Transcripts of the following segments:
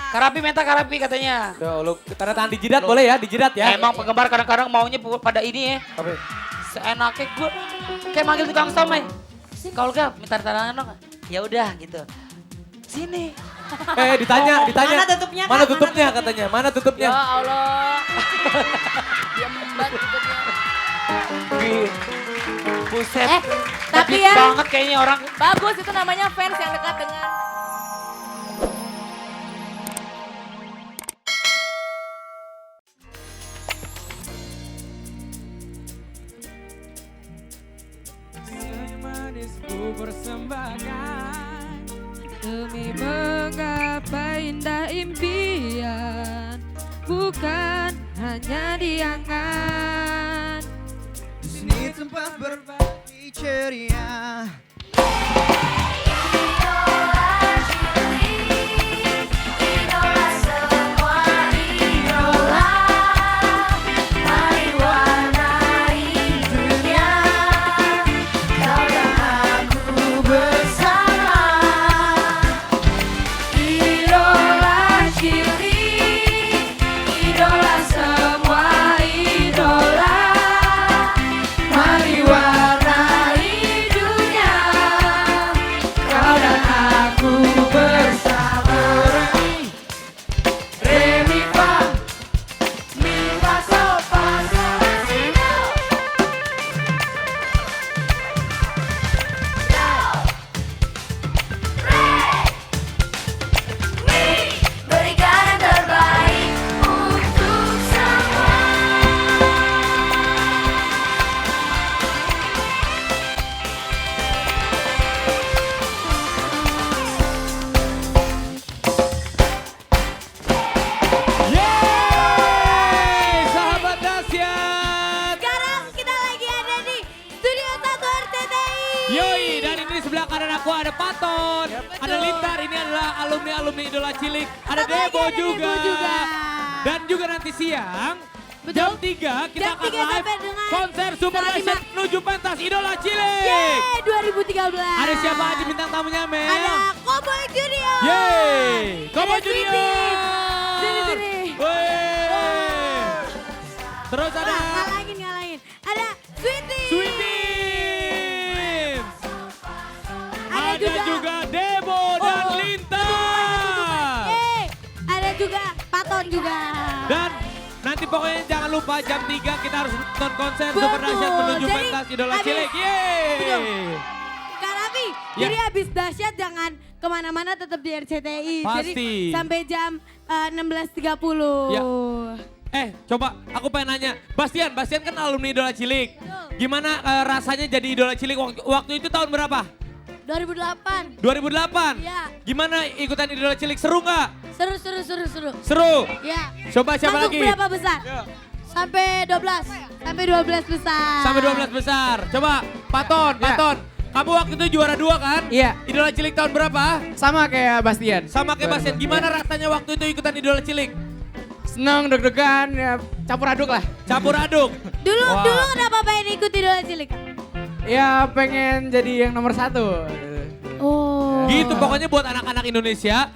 Karapi katanya. Tuh, lu tanda tangan dijidat boleh ya, dijidat ya. Emang penggemar kadang-kadang maunya pada ini ya. Apa? Seenaknya gue kayak manggil tukang somai. Kalau gak minta tangan dong. Ya udah gitu. Sini. Ditanya. Mana tutupnya, Kak? Mana tutupnya katanya? Mana tutupnya? Ya Allah. Dia membat tutupnya. Buset. tapi Deep ya. banget kayaknya orang. Bagus, itu namanya fans yang dekat dengan... Manisku persembahkan demi menggapai indah impian, bukan hanya diangan. Di sini tempat berbagi ceria. Yoi, dan ini di sebelah kanan aku ada Paton, ada Lintar, ini adalah alumni Idola Cilik, ada Debo juga. Dan juga nanti siang, jam 3 kita akan live konser Super Dahsyat menuju pentas Idola Cilik. Yeay, 2013. Ada siapa aja bintang tamunya, Mel? Ada Cowboy Junior. Yeay, Cowboy Ada Junior. Sini. Wey. Terus ada Ngalangin. Ada Sweetie. Sweetie. Ada juga Debo dan Lintar. Yeay, ada juga Paton juga. Dan nanti pokoknya jangan lupa jam 3 kita harus nonton konser Betul. Super Dahsyat menuju Jadi, pentas Idola abis- Cilik. Betul. Yeay. Kak Raffi, Ya. jadi habis dahsyat jangan kemana-mana, tetap di RCTI. Pasti. Jadi sampai jam 16.30. Ya. Coba aku pengen nanya, Bastian kan alumni Idola Cilik. Gimana rasanya jadi Idola Cilik waktu itu tahun berapa? 2008. 2008? Iya. Gimana ikutan Idola Cilik, seru nggak? Seru. Seru? Ya. Coba siapa Masuk lagi? berapa besar? Sampai 12. Sampai 12 besar. Sampai 12 besar. Coba Paton. Kamu waktu itu juara 2 kan? Iya. Idola Cilik tahun berapa? Sama kayak Bastian. Sama kayak Bastian. Gimana rasanya waktu itu ikutan Idola Cilik? Seneng, deg-degan, ya campur aduk lah. Campur aduk. Dulu Wah. kenapa pengen ikut Idola Cilik? Ya pengen jadi yang nomor 1. Oh. Gitu pokoknya buat anak-anak Indonesia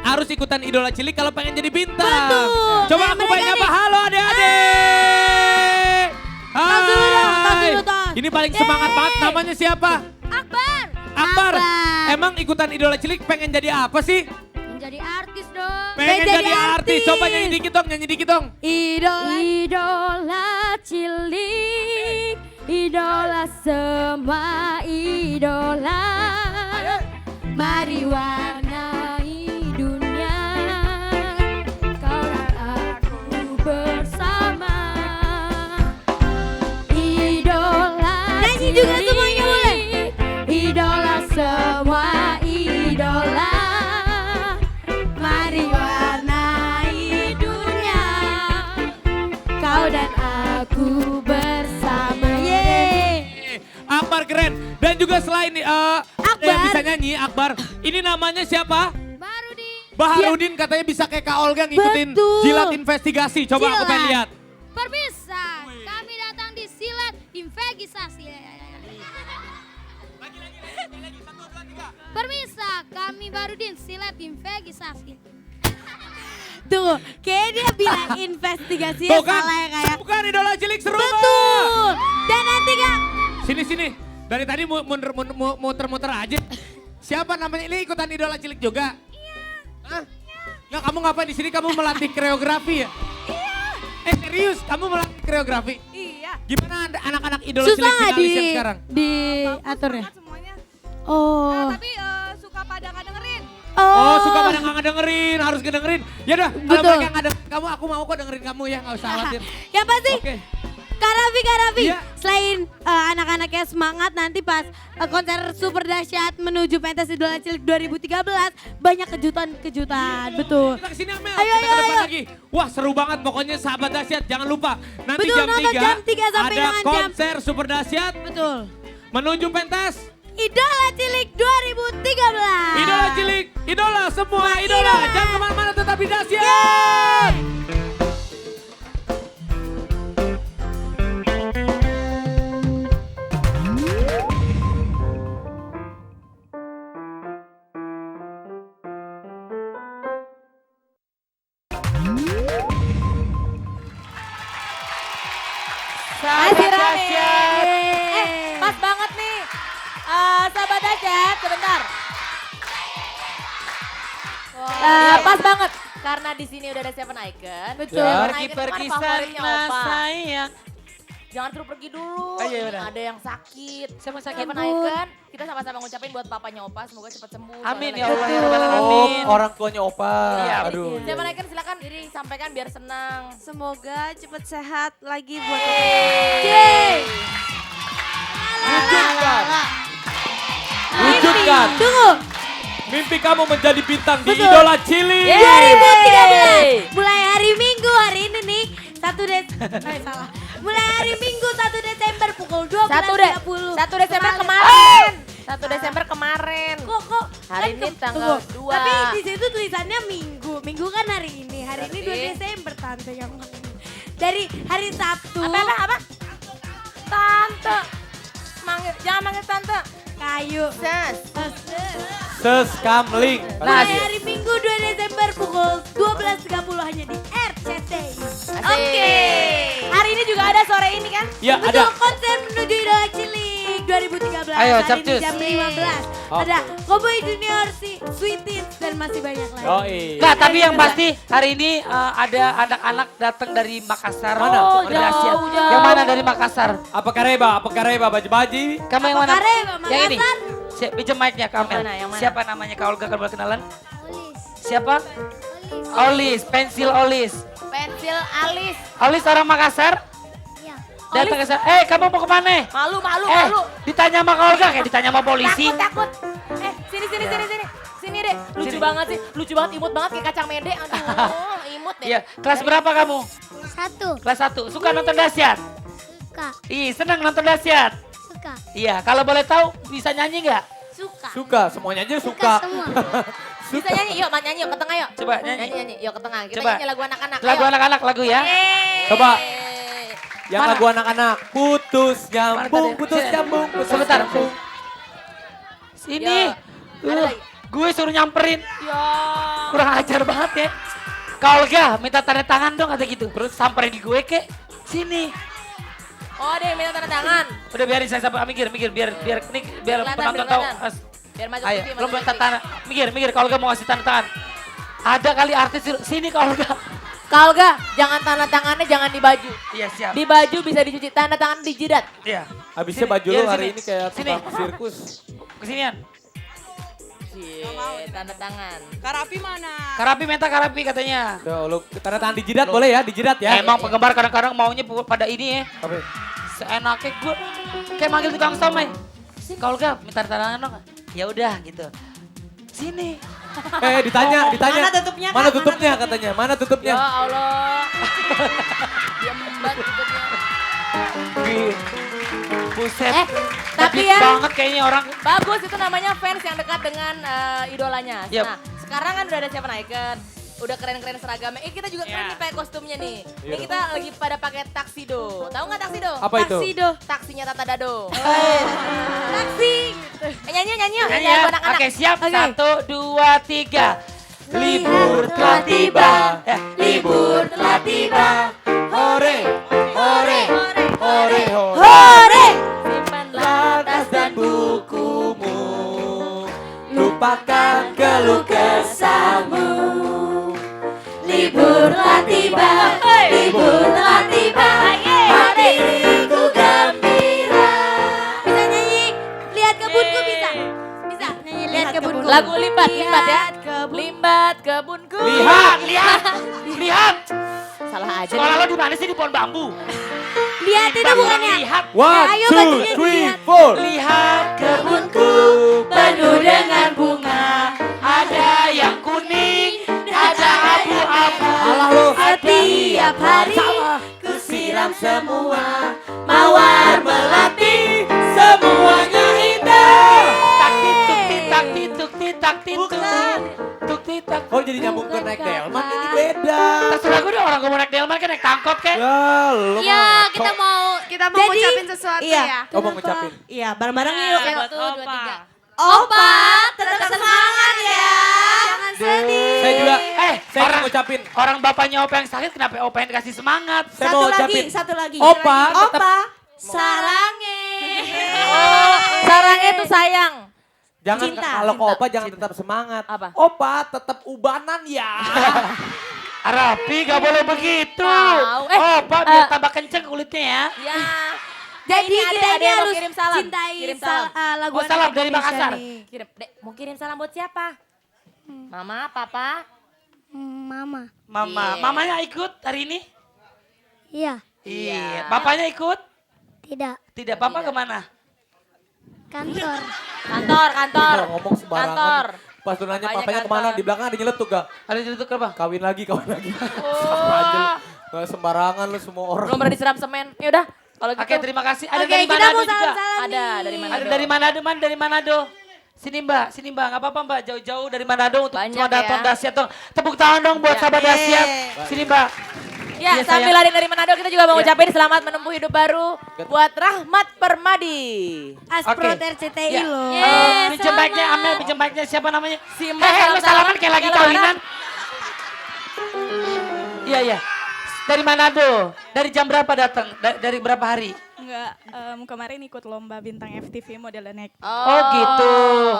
harus ikutan Idola Cilik kalau pengen jadi bintang. Betul. Coba Kayak aku mereka pengen nih. apa? Halo adik-adik. Tas dulu dong, tas Hai. dulu, tas. Ini paling semangat banget, namanya siapa? Akbar. Akbar. Emang ikutan Idola Cilik pengen jadi apa sih? Menjadi artis dong. Pengen jadi artis. Coba nyanyi dikit dong. Idola Cilik, idola semua idola. Mari warnai dunia, kau dan aku bersama. Idola Nyanyi juga semuanya boleh. Idola semua idola. Mari warnai dunia, kau dan aku bersama. Yeay. Akbar keren. Dan juga selain Akbar. yang bisa nyanyi Akbar, ini namanya siapa? Baharudin katanya bisa kayak Kak Olga ngikutin Betul. Jilat Investigasi. Coba aku pengen lihat. Permisa, kami datang di Silat Investigasi. Permisa, kami Barudin Silat Investigasi. Tunggu, kayaknya dia bilang investigasinya Tuh kan, salah ya kayak. bukan idola cilik seru Betul. Dan nanti Kak. Sini. Dari tadi muter-muter aja. Siapa namanya? Ini ikutan idola cilik juga? Iya. Hah? Nggak, kamu ngapain di sini? Kamu melatih koreografi ya? Iya. Serius, kamu melatih koreografi? Iya. Gimana anak-anak idola Susah cilik nggak finalis yang sekarang? diatur ya? Banget semuanya. Oh. Tapi suka pada nggak dengerin. Oh, suka pada nggak ngedengerin, harus ngedengerin. Ya udah, kalau Betul. mereka nggak dengerin kamu, aku mau kok dengerin kamu ya, nggak usah khawatir. Yang pasti Oke. Kak Raffi, Iya. selain anak-anaknya semangat nanti pas konser super dahsyat menuju pentas Idola Cilik 2013 banyak kejutan, betul. Kita kesini Amel, Ayo, kita ke depan ayo. lagi. Wah seru banget pokoknya sahabat dahsyat, jangan lupa. Nanti Betul, jam nonton 3 jam 3 sampai ada dengan jam- konser super dahsyat Betul. menuju pentas. Idola Cilik 2013. Idola cilik, idola semua idola. idola. Jangan kemana-mana tetap di dahsyat. Masih rame. dahsyat. Pas banget nih. Sahabat dahsyat, sebentar. Pas banget. Karena di sini udah ada Seven Icon. Betul. Seven Pergi Icon pergi kan favoritnya sana Opa. sayang. Jangan terus pergi dulu. Oh, iya, benar. Ada yang sakit. Siapa sakit? Seven Icon, kita sama-sama ngucapin buat papanya Opa semoga cepat sembuh. Amin Soalnya ya lagi- Allah ya Rabbal Alamin. orang tuanya Opa. Iya, Aduh. Seven Icon silakan diri sampaikan biar senang. Semoga cepet sehat lagi buat Wujudkan. Wujudkan. Tunggu. Mimpi kamu menjadi bintang di Betul. idola cilik. 2013. Mulai hari Minggu hari ini nih 1 salah. Mulai hari Minggu 1 Desember pukul 12.30. 1 Desember kemarin. 1 Desember kemarin. Kok Hari ini tanggal 2. Tapi di situ tulisannya Minggu. Minggu kan hari ini. Hari ini 2 Berarti- Desember tante yang dari hari Sabtu. Apa? Tante. Jangan manggil tante. Kayu. Ses. Seskamling. Nah, Mulai hari Minggu 2 Desember pukul 12.30 hanya di RCTI. Oke. Hari ini juga ada sore ini kan? Ya Betul, ada. konser menuju Idola Cilik 2013. Ayo, Hari ini capcus. jam 15. Ada Cowboy Junior, Sweet Teens, dan masih banyak lagi. Yoi. Nah, tapi yang pasti hari ini ada anak-anak datang dari Makassar. Mana? Super dahsyat. jauh. Yang mana dari Makassar? Apa kareba, baju-baju. Kamu yang mana? Kareba, Yang ini. Makassar. Pinjam mic-nya Kamel. Yang mana? Siapa namanya Kak Olga? Kalau boleh kenalan? Olis. Siapa? Olis, pensil Olis. Pensil alis. Olis orang Makassar? Iya. Datang ke sana. Kamu mau kemana? Malu. Ditanya sama Kak Olga kayak ditanya sama polisi. Takut. Sini. Sini deh. Lucu Sini. banget sih. Lucu banget, imut banget kayak kacang mede. Aduh, imut deh. Iya, kelas berapa kamu? 1. Kelas 1. Suka nonton dahsyat? Suka. Ih, senang nonton dahsyat. Suka. Iya, kalau boleh tahu bisa nyanyi nggak? Suka. Suka, semuanya aja Suka suka. semua. Bisa nyanyi, yuk nyanyi yuk ke tengah yuk. Coba nyanyi. Nyanyi, yuk ke tengah. Kita Coba. nyanyi lagu anak-anak. Lagu ayo. anak-anak lagu ya. Yeay. Coba. Yang Mana? lagu anak-anak. Putus nyambung, Mana tadi? putus Sini. nyambung, putus Sebentar. nyambung. Sini. Ya. Ada lagi. Gue suruh nyamperin. Ya. Kurang ajar banget ya. Kak Olga, minta tanda tangan dong kata gitu. Terus samperin di gue kek. Sini. Oh, ada yang minta tanda tangan. Udah biarin saya sampai mikir biar ini biar Kelihatan, penonton tahu. kelihatan. Biar masuk Ayo, TV, lo masuk minta TV. tanda. Mikir Kak Olga mau ngasih tanda tangan. Ada kali artis sini Kak Olga. Kak Olga, jangan tanda tangannya jangan di baju. Iya siap. Di baju bisa dicuci, tanda tangan di jidat. Iya. Habisnya Sini, baju biar lu hari sini. ini kayak Sini. tukang sirkus. Kesinian. Tanda tangan. Karapi mana? Karapi minta Karapi katanya. Tuh, lu tanda tangan di jidat boleh ya, di jidat ya. Emang penggemar kadang-kadang maunya pada ini ya. Apa? Seenaknya gue kayak manggil tukang somai. Kak Olga minta tanda tangan dong. Ya udah gitu. Sini. Ditanya. Mana tutupnya, Kak? Mana Mana tutupnya katanya? Mana tutupnya? Ya Allah. Diam banget tutupnya. Buset. Tapi Deep ya. banget kayaknya orang. Bagus, itu namanya fans yang dekat dengan idolanya. Yep. Nah, sekarang kan udah ada Seven Icon. Udah keren-keren seragamnya. Kita juga keren nih pakai kostumnya nih. Ini kita lagi pada pakai taksido. Tahu nggak taksido? Apa itu? Taksido. Taksinya Tata Dado. Taksi. Nyanyi yuk. Nyanyi Lagu ya. anak-anak. Oke siap. Oke. 1, 2, 3. libur telah tiba. Libur telah tiba. Hore, hore, hore, hore. Hore! Simpanlah tas dan Bukumu, lupakan keluh kesahmu. Libur telah tiba, libur telah tiba, hatiku gembira. Bisa nyanyi, lihat kebunku bisa? Bisa nyanyi lihat kebunku. Lagu limbat ya. Lihat kebun. Limbat kebunku. Lihat, lihat, lihat. Salah aja. Sekolah lo di mana sih, di pohon bambu? Lihat itu bukannya. Lihat, One, Ayo, two, bantuin three, lihat. four. lihat kebunku penuh dengan bunga. Ada yang kuning, ada abu-abu. Alah lo. Setiap hari Ku siram semua, mawar melati, semuanya indah. Tak tituk titak tituk titak tituk. Tuk titak. Kok jadi nyambung ke naik delman, ini beda. Terserah gue deh, orang gue mau naik delman kan naik tangkot kan. Ya, lo Iya, kita mau Jadi- ngucapin sesuatu iya. ya. Oh, mau ngucapin. Iya, bareng-bareng yuk. 1, 2, 3. Opa, tetap semangat ya. Jangan sedih. Saya juga, saya orang mau ngucapin. orang bapaknya Opa yang sakit kenapa Opa yang dikasih semangat? Saya mau ngucapin. Satu lagi. Opa, tetap Opa, sarange. Sarangnya itu sayang. jangan Cinta, kalau ke cinta, Opa jangan tetap semangat. Apa? Opa tetap ubanan ya. Rapi gak boleh begitu. Tahu. Opa biar tambah kenceng kulitnya ya. Ya. Jadi Ini kita ada ini yang mau harus kirim salam. cintai Kirim salam. lagu Oh, salam anak dari Indonesia Makassar. nih. Kirim, Dek, mau kirim salam buat siapa? Mama, papa? Mama. Mama, Iya. mamanya ikut hari ini? Iya. Iya. Bapaknya ikut? Tidak. Tidak, papa kemana? Kantor. Kantor, kantor. Udah ngomong sembarangan. Kantor. Pas lu nanya Bapaknya papanya kemana, kantor. di belakang ada nyeletuk gak? Ada nyeletuk apa? Kawin lagi, kawin lagi. Oh. Sama aja lu. Gak sembarangan lu semua orang. Belum pernah disiram semen. Yaudah, kalau gitu. Oke, terima kasih. Ada Oke, dari kita Manado mau juga. salam-salam Ada nih. dari mana? Ada dari Manado, dari Manado. Sini Mbak, nggak apa-apa Mbak, jauh-jauh dari Manado untuk Banyak cuma datang ya. dahsyat dong. Tepuk tangan dong buat sahabat dahsyat. Sini Mbak. Ya, Iya, sambil sayang. lari dari Manado kita juga mau Iya. ngucapin selamat menempuh hidup baru buat Rahmat Permadi. Asprot Oke. RCTI Ya. loh. Pinjam mic-nya, Amel, pinjam mic-nya siapa namanya? Si Mbak Lu salaman kayak lagi Salam, kawinan. Iya, iya. Dari Manado. Dari jam berapa datang? Dari berapa hari? Enggak, kemarin ikut lomba bintang FTV model naik. Oh, gitu.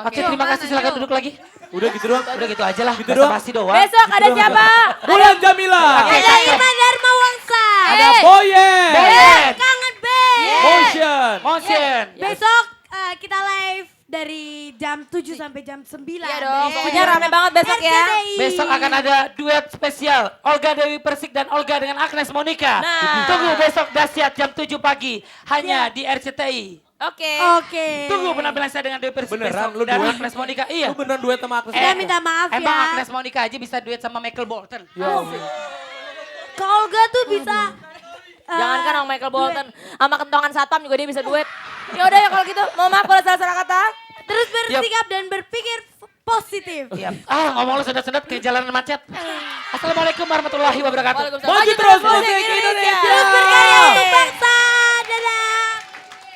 Oke, oke. terima kasih. Silakan duduk lagi. Udah gitu doang. Udah gitu aja lah. Gitu doang. Basa-basi doang. Besok ada siapa? Bulan Jamila. Oke. Ada Irma Dharma Wangsa. Ada Boyen. Boyen. Kangen Band. Motion. Motion. Besok kita live dari jam 7 sampai jam 9. Iya dong, pokoknya rame banget besok ya. RCTI. Besok akan ada duet spesial Olga Dewi Persik dan Olga dengan Agnes Monica. Nah. Tunggu besok dahsyat jam 7 pagi hanya di RCTI. Oke. Oke. Tunggu penampilan saya dengan Dewi Persik Beneran, besok lu dan duet? Agnes Monica. Iya. Lu beneran duet sama aku? Kita minta maaf Emang ya. Agnes Monica aja bisa duet sama Michael Bolton. Kak Olga tuh bisa. Jangan kan sama Michael Bolton, sama kentongan satpam juga dia bisa duet. Ya udah ya kalau gitu, mohon maaf kalau salah kata. Terus bersikap dan berpikir positif. Iya. Ngomong lu sedet-sedet kayak jalanan macet. Assalamualaikum warahmatullahi wabarakatuh. Waalaikumsalam. Maju terus musik Indonesia. Terus berkarya untuk bangsa. Dadah.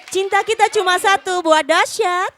Cinta kita cuma satu buat dahsyat.